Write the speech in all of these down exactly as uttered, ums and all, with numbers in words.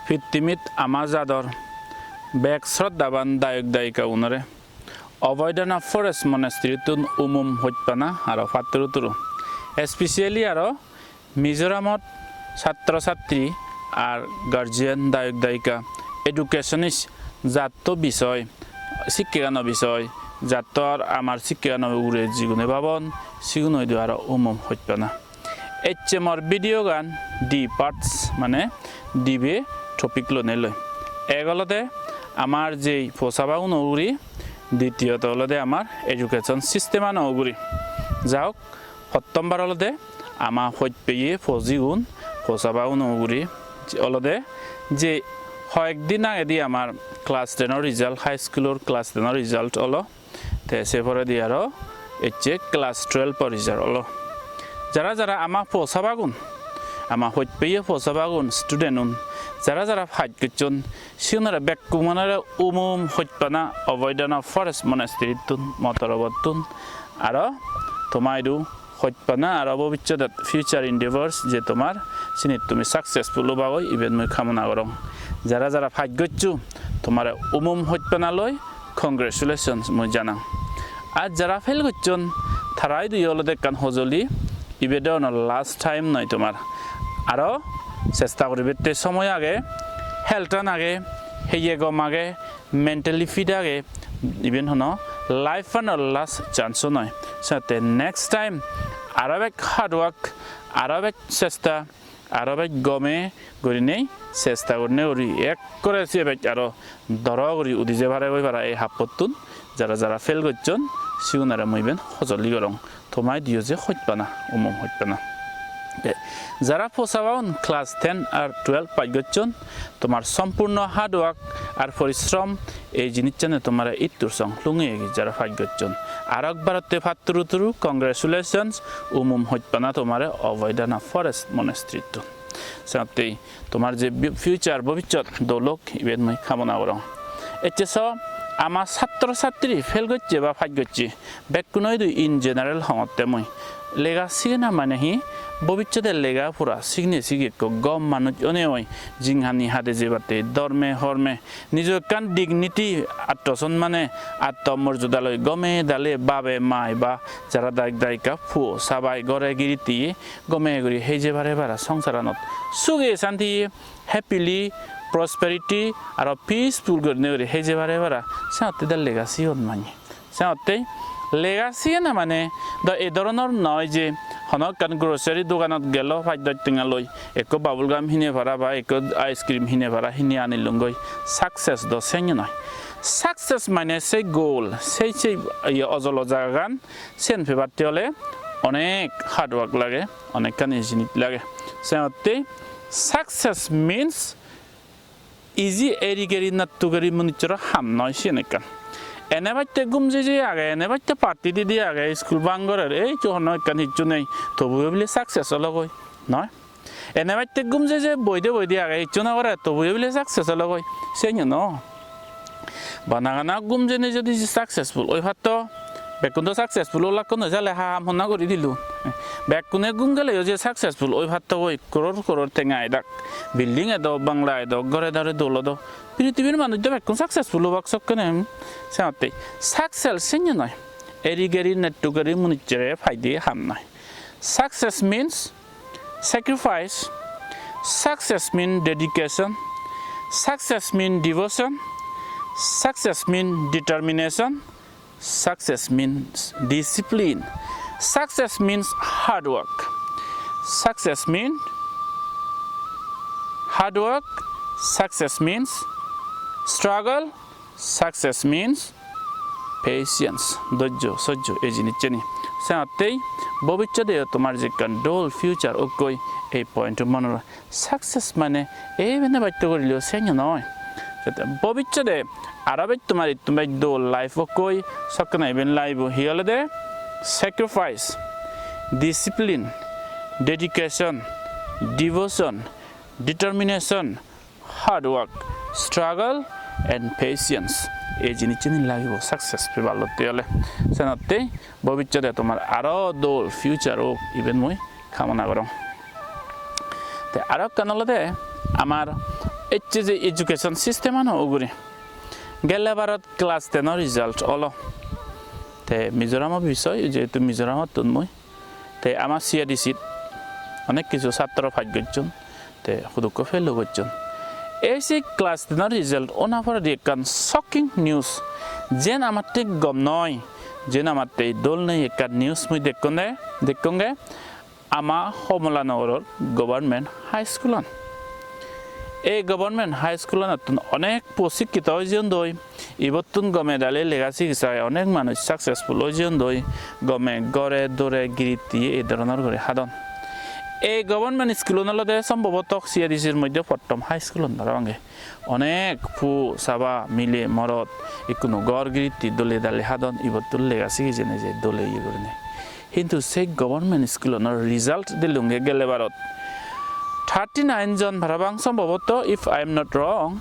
Pittimit ama jador bek sroddhaban dayok dayika unore Abhayadana Forest Monastery-tun umum hojpana aro patturuturu. Especially aro Mizoramot satro satri ar guardian, dayok dayika, educationist, jatto bisoy, sikkegano bisoy, jatto ar amar sikkegano ugure jigune babon, sigun oidu aro umum hojpana. Ecche mor video gan di parts, mane dibe topic lonei loi. Ek olode amar jei posabaguno uguri, ditiyoto olode amar education system ano uguri. Ja hok, pottombar olode ama hojpeye pojigun, posabaguno uguri olode je hoyek din agedi amar class ten or result, high school or class ten or result olo. Te se poredi aro ecche class twelve porijor olo. Jara jara ama posabagun, ama hojpeye posabagun, student un, jara jara pass gocchon, sigunore bekkumanore umum hojpana Abhayadana Forest Monastery-tun, mo torobottun, aro toma idu hojpana aro bobissodot future endeavors je tomar sinit tumi successful obagoi, iben mui kamona gorong. Jara jara pass goccho, tomare umum hojpana loi congratulations mui janang. Ar jara fail gocchon, tara idu olode ekkan hojoli, ibe do ono last time noi tomar. Aro chesta guribatte somoy age, health an age, heye gom age, mentally fit age, iben hono life ano last chance o noi. Senotte next time aro bek hard work, aro bek chesta, aro bek gome gurinei chesta gurinei guri ekkore se bek aro doro guri udi je pare goi para ei happottun. Jara jara fail gocchon, sigunore mui iben hojoli gorong. Toma idu je hojpana, umum hojpana. Te jara posabagun class ten ar twelve pass gocchon, tomar sompurno hard work ar porishrom ei jinissane tomare ittur song lungeyegi jara pass gocchon. Aro ekbarotte patturuturu congratulations, umum hojpana tomare Abhayadana Forest Monastery-tun. Senottei tomar je bi-, future, bobissot dol ok, iben mui kamona gorong. Ecche so, ama satro satri fail gocche ba pass gocche, bekkuno idu in general hongotte mui. Lega sigena mane hi, bobissode lega pora signe sige ekko gom manuj onei oi, jinghani hade jebatte, dhorme horme, nijo ekkan dignity, atto sonmane, atto morjodaloi gome dale babe mai ba jara dayok dayika, puo sabai, gore giritiye, gome guri hei je pare para songsaranot suge santiye, happily, prosperity, aro peaceful gurinei guri hei je pare para, senotte do lega sigon manye. Senotte lega sigena mane do ei dhoronor noi je hono ekkan grocery doganot gelo pass dosh tenga loi, ekko bubble gum hine para ba ekko ice cream hine para hine anilunggoi. Success do senne noi. Success mane sei goal, sei, sei, iye, ojolo jagagan, siyen pebatte ole onek hard work lage, onekkani jinis lage. Senotte success means easy, eri geri nattu geri munucchoro ham noi siyen ekkan. Ene batte gum jei jei age, ene batte party di di age, school bang gorer, ei to hono ekkan hissu nei, tobuyo bile success ologoi, noi? Ene batte gum jei jei boide boide age, hissu no gore, tobuyo bile success ologoi, siyen no. Bana gana gum jeinei jodi successful oi patto, bekkun do successful olakkon noi, sale ham honna guri dilun. Bekkune gum geleyo je successful oi patto goi, crore crore tenga edak, building edo, bangla edo, gore dore dol odo. Pirithibir manuj do bekkun successful obak sokkene, hmm? Senotte success senne noi. Eri geri nettu geri munucchore paide ham noi. Success means sacrifice. Success mean dedication. Success mean devotion. Success mean determination. Success means discipline. Success means hard work. Success means hard work. Success means struggle. Success means patience, dojjo, sojjo, ei jinisseni. Senottei bobissodeyo tomar je ekkan dol future okkoi, ei point-o monor. Success mane ei bene batto gorileo senne noi. Jate bobissode aro bej tomar ittun bej dol life okkoi, sokkene iben life-o hi olode sacrifice, discipline, dedication, devotion, determination, hard work, struggle and patience. Ei jinisseni lagibo success pebalotte ole. Senotte bobissode tomar aro dol future ok, iben mui kamona gorong. Te aro ekkan olode amar Ecche je education system ano ugure. Gelle barot class ten o result olo. Te Mizoram o bisoy, jehetu Mizoramottun mui. Te ama C A D C t onek kichu satro pass gocchon. Te hudukko fail o gocchon. Ei se class ten o result ona poredi ekkan shocking news. Jen amatte gom noi, jen amatte dol nei ekkan news mui dekkonde, dekkonge. Ama Homola Nogoror Government High School-an. Ei Government High School-anottun onek po sikkito oi jeyondoi, ibottun gome dale lega sigi sai onek manuj successful oi jeyondoi, gome gore dore giritti ei dhoronor guri hadon. Ei Government School-un olode sombhoboto C A D C-r moddhe pottom high school-un parapang. Onek pu saba mile morot ikkunu gor giritti dole dale hadon, ibottun lega sigi jene je dole iye gurinei. Hintu se government school-anor result delunge gelle barot. Thirty nine jon parapang sombhoboto, if I am not wrong,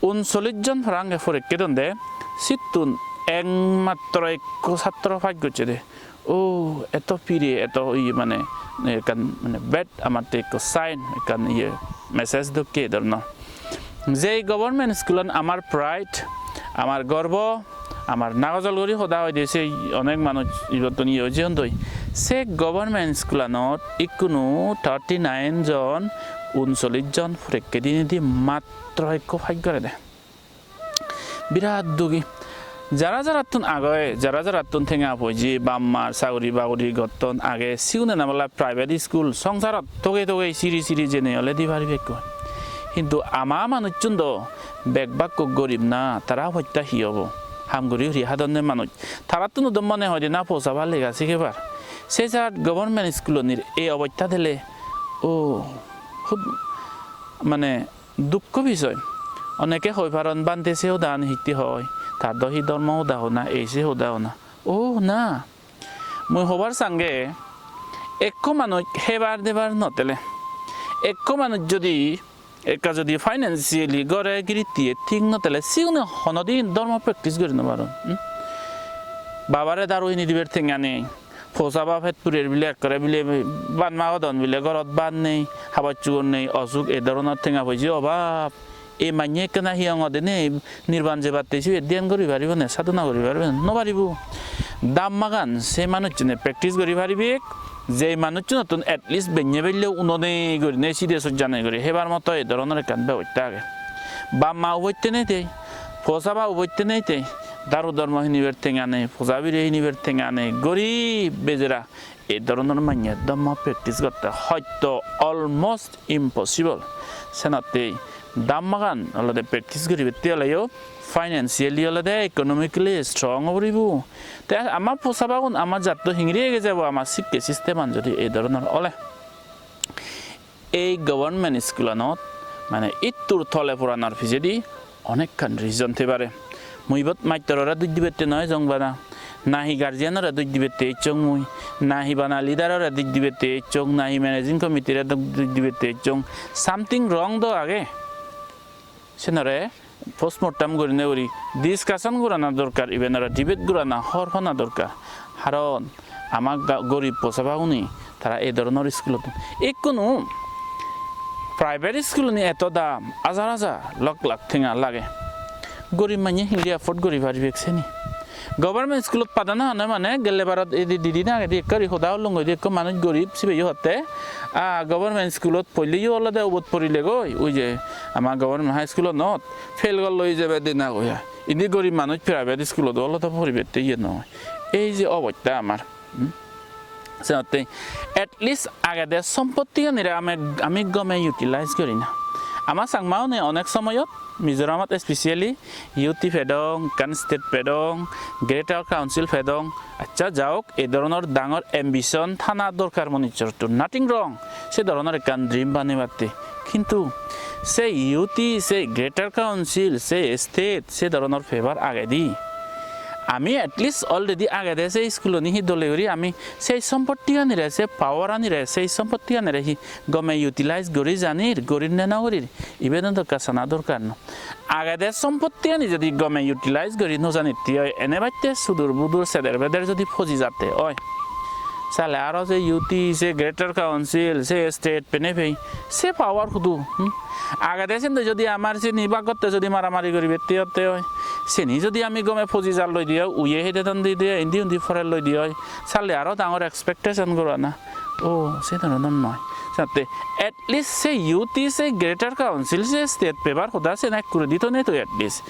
unsollish jon parapang porikke donde, sittun ekmatro ekko satro pass gocchede. O, eto pire, eto iye mane, ekkan mane bad amatte ekko sign, ekkan iye message dokke dhoronor. Jei government school-an amar pride, amar gorbo, amar nagojol guri hoda hoide, sei onek manuj ibottun iye oi jeyondoi. Se government school-anot ikkunu thirty nine jon, unsollish jon porikke dinedi matro ekko pass gorede. Birat dugi. Jara jarattun age, jara jarattun tenga poije, bap mar saguri baguri gotton age, sigune na bala private school, songsarot toge toge siri siri jene ole di paribekko. Hintu ama manuchchun do bek bakko gorib na, tara obosta hi obo? Ham guri guri hadonne manuj. Tarattun do mone hoide na posaba lega sigebar. Se jat government school-onir ei obosta dele, o, hub, mane, dukko bisoy. Oneke hoi paron, "Bhante, se hodan hitte hoi? Tar do hi dhormo hoda hona, ei se hoda hona?" O na, mui hobar sange, ekko manuj hebar debar no tele, ekko manuj jodi ekka jodi financially gore girittiye thik no tele, sigune honodin dhormo practice guri no paron. Hmm? Babare daru hini dibar tenga nei, posaba pet purer bile ekkore bile bhat magodon bile, gorot bhat nei, habor subor nei, osuk, ei dhoronor tenga poije obab. Ei manye ekkena hi ongode nei, nirban jebatte sibe dhyan guri paribo ne, sadhona guri paribo ne? No paribo. Dhammagan se manuchchune practice guri paribek, jei manuchchunottun at least benne belle unone gurinei side sojjane guri hebar moto ei dhoronor ekkan bebosta age. Bap ma ubotte nei tei, posaba ubotte nei tei, daru dhormo hinibar tenga nei, posa bire hinibar tenga nei, gorib bejara. Ei dhoronor manye dhamma practice gotte hoyto almost impossible. Senottei dhammagan olode practice guribette oleyo financially olode, economically strong obo puribo. Te ama posabagun ama jatto hingiri ege jabo ama sikke system-an jodi ei dhoronor ole. Ei government school-anot mane ittur tole poranor pijedi onekkan reason thei pare. Mui ibot mastorore duj dibette noi ejong bana, nahi guardian-ore duj dibette ejong mui, nahi bana leader-ore duj dibette ejong, nahi managing committee-re du-, duj dibette ejong. Something wrong do age. Senore postmortem gurinei guri discussion gorana dorkar, iben aro debate gorana hor hona dorkar. Haron ama ga-, gorib posabagune tara ei dhoronor school-ot. Ikkunu private school-uni eto dam, hajar hajar, lakh lakh tenga lage. Gorib manye hingiri afford guri paribek seni? Government school-ot padana hone mane gelle barot ei di, di din agedi ekko guri hoda holung goi di, ekko manuj gorib sibeyo hotte, "Ah, government school-ot poilleyo olode ubot porilegoi, ui je ama government high school-onot fail golloi jebe dena goi ai. Indi gorib manuj private school-ot olode poribette iye noi." Ei je obosta amar, hmm? Senotte at least agede sompottiganire ami, ami gome utilize guri na. Ama Changmaune onek somoyot Mizoramot specially U T pedong, ekkan state pedong, Greater Council pedong. Accha, jaok, ei dhoronor dangor ambition thana dorkar manuchchor, to nothing wrong. Se dhoronor ekkan dream banebatte. Kintu se U T, se Greater Council, se state, se dhoronor pebar agedi ami at least already agede se school-ani hi dole guri ami sei sompottiganire, se power-anire, sei sompottiganire hi gome utilize guri janir, gurir ne no gurir, iben o ekka sana dorkar no. Agede sompottiani jodi gome utilize guri no janitte oi, ene batte sudur budur seder beder jodi poji jatte oi, Sale aro se U T, se Greater Council, se state penei pei, se power hudu? Hmm? Agede sindi jodi amar sini bhag gotte jodi maramari guribette otte oi, sini jodi ami gome poji jar loi di oi, uye hede don di di oi, indi undi pore loi di oi, sale aro dangor expectation gorana. O, se dhoronor noi. Jatte at least se U T, se Greater Council, se state pebar hoda sen ekkuredi to nei to at least.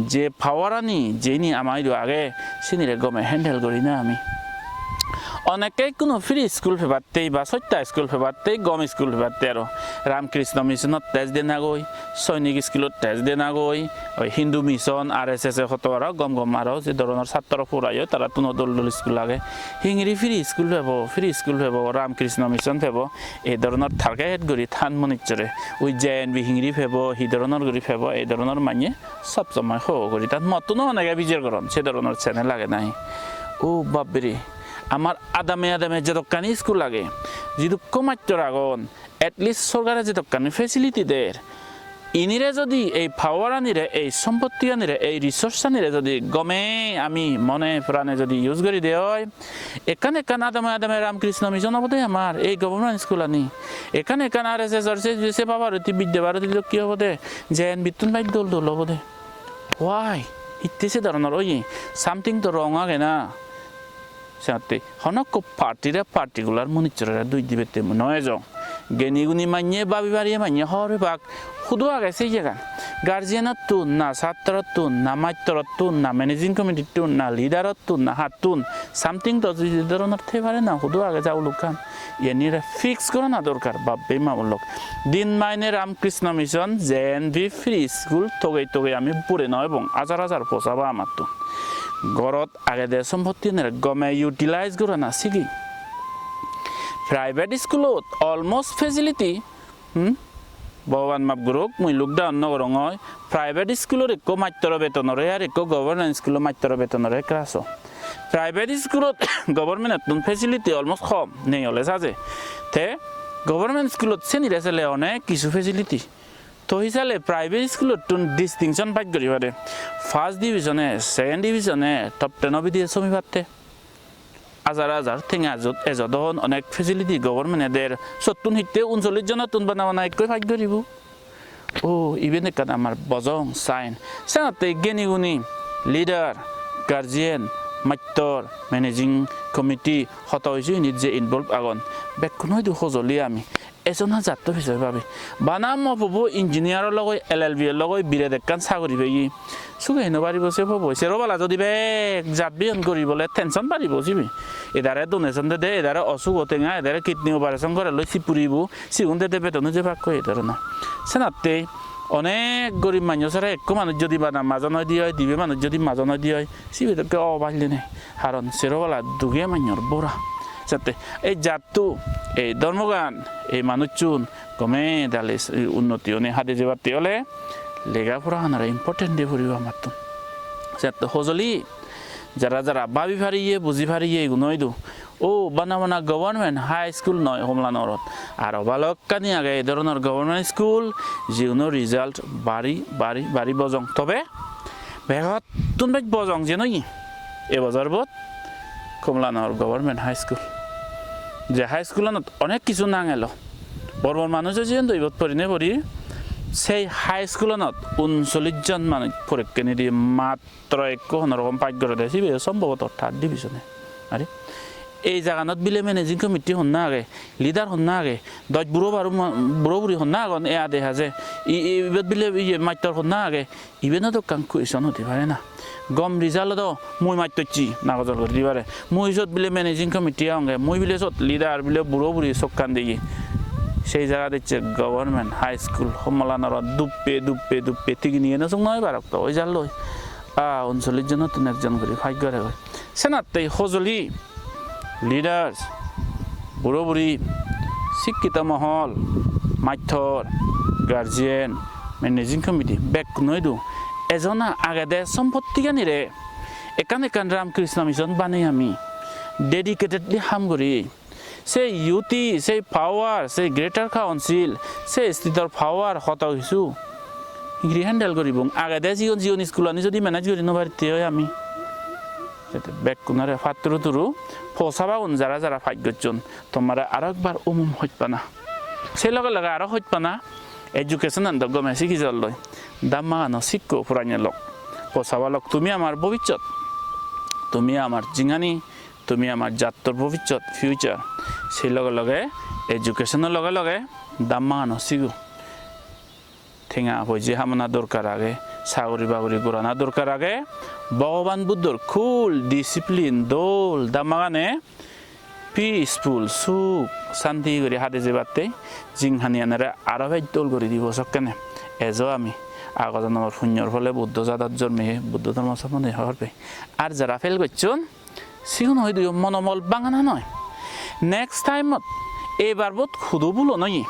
Je power ani, jeni ama idu age, sinire gome handle gori na ami. Onekke ikkunu free school pebatte ba sotta school pebatte, gom school pebatte aro Ramkrishna Mission-ot test dena goi, Sainik School-ot test dena goi, oi Hindu Mission, R S S e hoto aro gom gom aro je dhoronor satro purayo, tarattun o dol dol school age. Hingiri free school pebo, free school pebo, Ramkrishna Mission pebo, ei dhoronor target gori than monijjore. Ui J N V hingiri pebo, hi dhoronor gori pebo, ei dhoronor manye sob somoi ho gori than. Mottun o onege bijer goron, se dhoronor channel age nahi. O babbere, amar adame adame jedokkani school age, jidukko mastor agon, at least sorkare jedokkani facility der, inire jodi ei power anire, ei sompotti anire, ei resource anire jodi gome ami mone prane jodi use gori de oi, ekkan ekkan adame adame Ramkrishna Mission obode amar ei government school ani, ekkan ekkan R S S or se, se Baba Bharati, Bidya Bharati dokke obode, J N V-ttun bej dol dol obode. Why? Hitte se dhoronor oye? Something to wrong age na? Senotte honokko party-re particular munichchore dui dibette mui no ejong. Geni guni manye babi bariye manye hobor pebak hudu age se iyegan. Guardian-ottun, na sattrottun, na mastorottun, na managing committee-ttun, na leader-ottun, na hattun, something to jodi dhoronor thei pare na, hudu age ja ulukkan. Iyenire fix gorana dorkar, bab-bei ma-bon lok. Din maine Ramkrishna Mission, J N V free school togei togei ami bure no ebong, hajar hajar posa ba amattun. Gorot agede sompotti nere gome utilize gorana sigi. Private schoolot almost facility, hmm? Bhogoban maf gorok, mui look down no gorongoi. Private schoolor ekko mastoro betonore ar ekko government schoolor mastoro betonore class-o. Private schoolot government-ottun facility almost hom, nei ole saje. Te government schoolot senire sele onek kisu facility. To hisale private schoolottun distinction pass guri pare. First division-e, second division-e, top ten-o bidire somi patte. Hajar hajar tenga ejot, ejot don, onek facility government-e der. Sottun hitte unsollish jonottun bana bana ekkoi pass guribo. O, iben ekkan amar bojong sign. Senotte geni guni leader, guardian, mattor, managing committee, hoto hissu init je involve agon, bekkuno idu hojoli ami. Ejon hajar to pijedi babi. Bana mo pubo engineer logoi, L L B logoi, biret ekkan saguri peye. Suge hei no paribo se pubo. Sero bala jodi bek jat biyon guri bole tension paribo sibe. Edare donation dede, edare osugo tenga, edare kidney operation gore loi sip puribo. Sigun dede beton uje pakko e dhoronor. Senatte onek gorib manuj sara ekko manuj jodi bana majon oi di oi, dibe manuj jodi majon oi di oi, sibe dokke oballe nei. Haron sero bala duge manjor bora. Sette ei jatto, ei dhormogan, ei manuchun gome dale s-, unnoti one hade jebatte ole lega pora hanore important de puribo amattun. Sette hojoli jara jara babi pariye, buji pariye, iguno idu. O, bana bana government high school noi Komla Nagarot. Aro balokkani age ei dhoronor government school, jiguno result bari, bari, bari bojong. Tobe begottun bej bojong jen oye. E bojor bot Komla Nagar Government High School. Je high school-anot onek kisu nang elo. Bor bor manuj ojeyon do ibot porine pori. Sei high school-anot unsollish jon manuj porekkeni di mat tro ekko hono rokom pass gorede, sibe sombhoboto third division-e. Are ei jaganot bile managing committee honna age, leader honna age, doj buro baro ma-, buro buri honna agon e ade haje, i, i, ibot bile iye mattor honna age, ibenot ekkan question udi pare na. Gom result odo mui mattorchi nagojol guri di pare. Mui sot bile managing committee agonge, mui bile sot leader bile buro buri sokkan deye. Sei jagat ecche government high school homolanoron duppe, duppe, duppe tigini ene sung noi barok to oi jalloi. Ah, unsollish jonottun ekjon guri pass gore goi. Senattei hojoli leaders, buro buri, sikkito mohol, mattor, guardian, managing committee, bekkuno idu ejona agede sompottiganire ekkan ekkan Ram Krishna Mission banei ami dedicatedly ham guri. Sei U T, sei power, sei Greater Council, sei state-or power hoto kisu hingiri handle guribong. Agede sigon sigon school-ani jodi manage guri no paritte oi ami. Bekkunore patturu turu, posabagun jara jara paj gocchon, tomare aro ekbar umum hojpana. Se loge loge aro hojpana, education-an do gome sigi jalloi. Dammagano sikko puranye lok. Posaba lok, tumi amar bobissot, tumi amar jinghani, tumi amar jattor bobissot, future. Se loge loge education-o loge loge dammagano sigo. Tenga poije hamana dorkar age, sagori bagori gorana dorkar age. Bhogoban Buddhor cool, discipline, dol dammagane peaceful, suk, santi guri hade jebatte jinghaniyanore aro bej dol guri dibo sokkene. Ejo ami ago jonomor punyor phole Buddho jadot jormiye Buddho dhormo sombonde hobor pei. Ar jara fail gocchon, sigun hoidu monomol bangana noi. Next time-ot ebar bot hudu bhulo noi.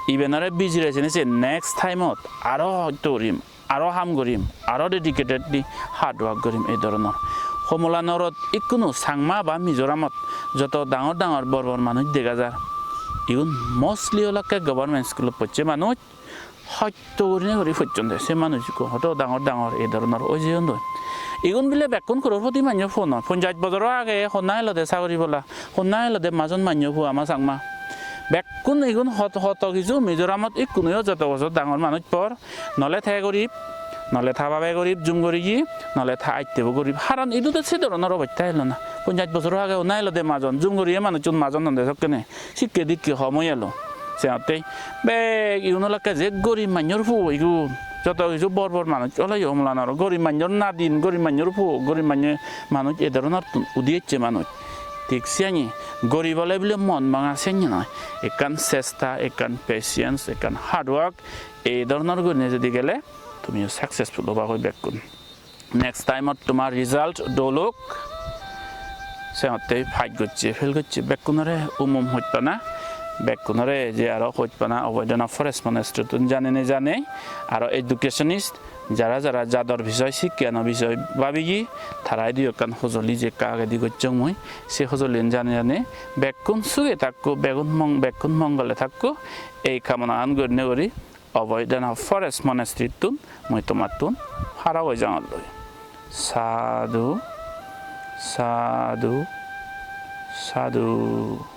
Ibenore bijire sene se next time-ot aro hoito gurim, aro ham gurim, aro dedicatedly hard work gurim ei dhoronor. Homola Norot ikkunu Changma ba Mizoramot joto dangor dangor bor bor manuj dega jar. Igun mostly olakke government school-ot pocche manuj, hoito gurinei guri pocchonde. Se manuj ikko hoito dangor dangor ei dhoronor oi jeyondoi. Igun bile bekkun crorepoti manjo puo noi. Ponjaj bojoro age honna elode sagori bola, honna elode majon manjo puo ama Changma. Bekkun igun hot-, hoto kiju Mizoramot ikkunuyo joto bojor dangor manuj por, nole te gorib, nole ta babe gorib jum guriye, nole ta attebo gorib. Haron idu do se dhoronor obosta elo na. Ponjaj bojoro age honna elode majon, jum guriye manuchun majon honde sokkene. Sikke dikke hom oi elo. Senottei bek igun olakke je gorib manjor puo igun. Joto kiju bor bor manuj oleyo Homola Norot, gorib manjor nadin, gorib manjor puo, gorib manje manuj, e dhoronottun udi ecche manuj. Thik siyani gorib ole bile mon banga siyani noi. Ekkan chesta, ekkan patience, ekkan hard work, ei dhoronor gurinei jodi gele tumiyo successful obagoi bekkun. Next time-ot tomar result dol ok. Senottei pass gocche, fail gocche, bekkunore umum hojpana, bekkunore je aro hojpana Avoidana Forest Monastery-tun janei nejane, aro educationist jara jara jador bisoy, sikkeyano bisoy babiye, tara idu ekkan hojoli je ekka agedi gocchong mui, se hojoliyan janei janei bekkun suge takko, begun mong-, bekkun mongole takko, ei kamonagan gurinei guri Avoidana Forest Monastery-tun mui tomattun para goi jangor loi. Sadhu, sadhu, sadhu.